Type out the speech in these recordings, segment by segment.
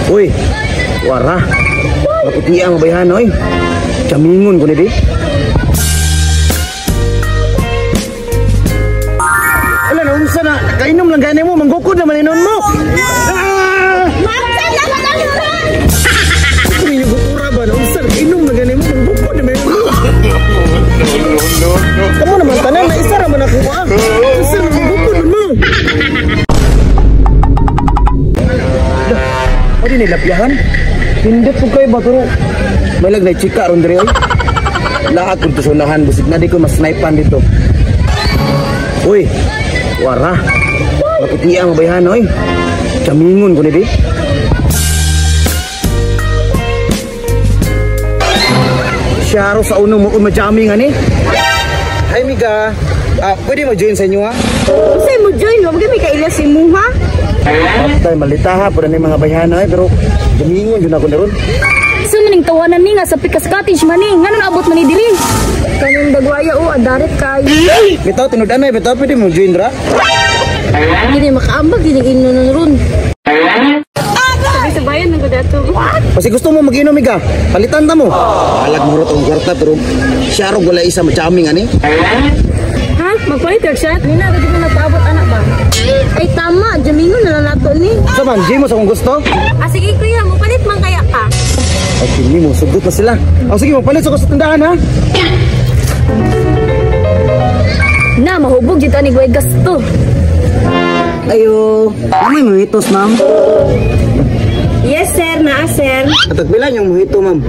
Uy, wara. Maputi ang mabayhan, oy. Jamingon ko ni di. Ala na unsa na, kainom lang gani mo, manggukod naman inon mo. Ah! Kung gukura ba na unsa na, kainom lang gani mo, manggukod naman inon mo. Kamu naman tanan na isa ra man ako ah. Unsa na manggukod mo. Pwede nila piyahan? Pindot po kayo ba pero may lag na chika ron diri oy. Lahat kung tusunahan busig na di ko masnipan dito. Uy, wara. Maputi ang mabayhan oy. Jamingon ko ni di. Syaro sa unong mo kung majaming ani. Hi Miga. Pwede mo join sa inyo ha? Unsay mo join? Wa may kaila si muha. Patay malitaha po na ni mga bayhan oy pero jamingon jud ako naron. Sa maning tawanan ni nga sa Pikas Cottage man ni, ngano naabot man ni diri? Kanang dagwaya o adarit kay. Bitaw tinud anay bitaw pwede mo join ra. Dili makaambag dili inunon ron. Sabi sa bayan ng dato. Kasi gusto mo mag-inom Miga, palitan ta mo. Alag mo ro tong kwarta pero syaro wala isa machaming ani. Ha? Magpalit ka siya? Nina, gud mo nagpaabot anak ba? Ay tama, jamingon na lang nato ni. Sa man, G mo sa kung gusto. Ah sige kuya, mo palit man kaya ka. Ay, kini mo, sugot na sila. O sige, magpalit sa ko sa tindahan ha. Na, mahubog dito ani guay gasto. Ayo, ano yung mojitos, ma'am? Yes sir, naa sir. At pila yung mojito, ma'am?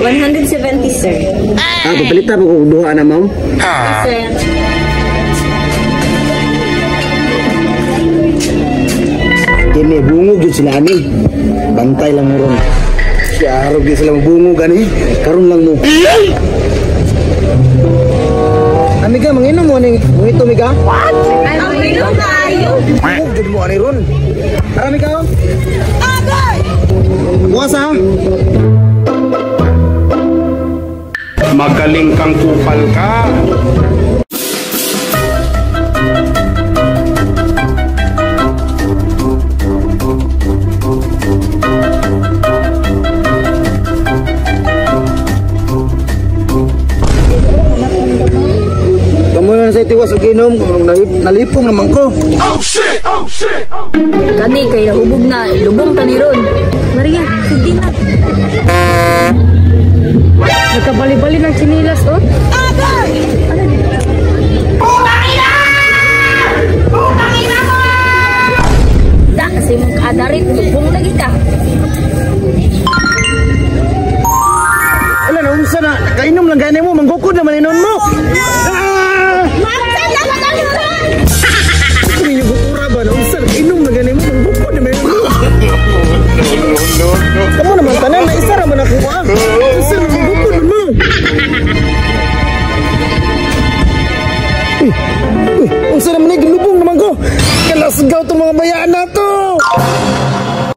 170 sir. Ah, papalitan mo kung duha na, ma'am. Yes, sir. Kini, bungog yun sila, ani. Bantay lang mo ron. Siyarog yun sila mabungog, ani. Karon lang mo. Amiga, manginom mo ani mojito, miga? What? Ay, manginom tayo. Bungog jud mo ani ron. Tara, miga. Agay! Bukas, ha? Magaling kang kupal ka. Kamu na sa tiwas og inom, nalipong naman ko. Oh shit! Oh shit! Kani kay nahubog na, lubong ta ni ron. Maria, sige na. Nagkabali-bali ng chinilas oh. Agay! Putang ina! Putang ina mo! Da kasi mong kaadarit, lubong lagi ka. Ala na unsa na, kainom lang gani mo, manggukod naman inon mo. Ah! Kung yung gukura ba na unsa na, kainom lang gani mo, manggukod naman inon mo. Kamu naman tanan na isa ra man ako ah. Unsa na manggukod mo. Uy, uy, unsa naman ni gilubong naman ko. Kalasgaw tong mga bayaan nato.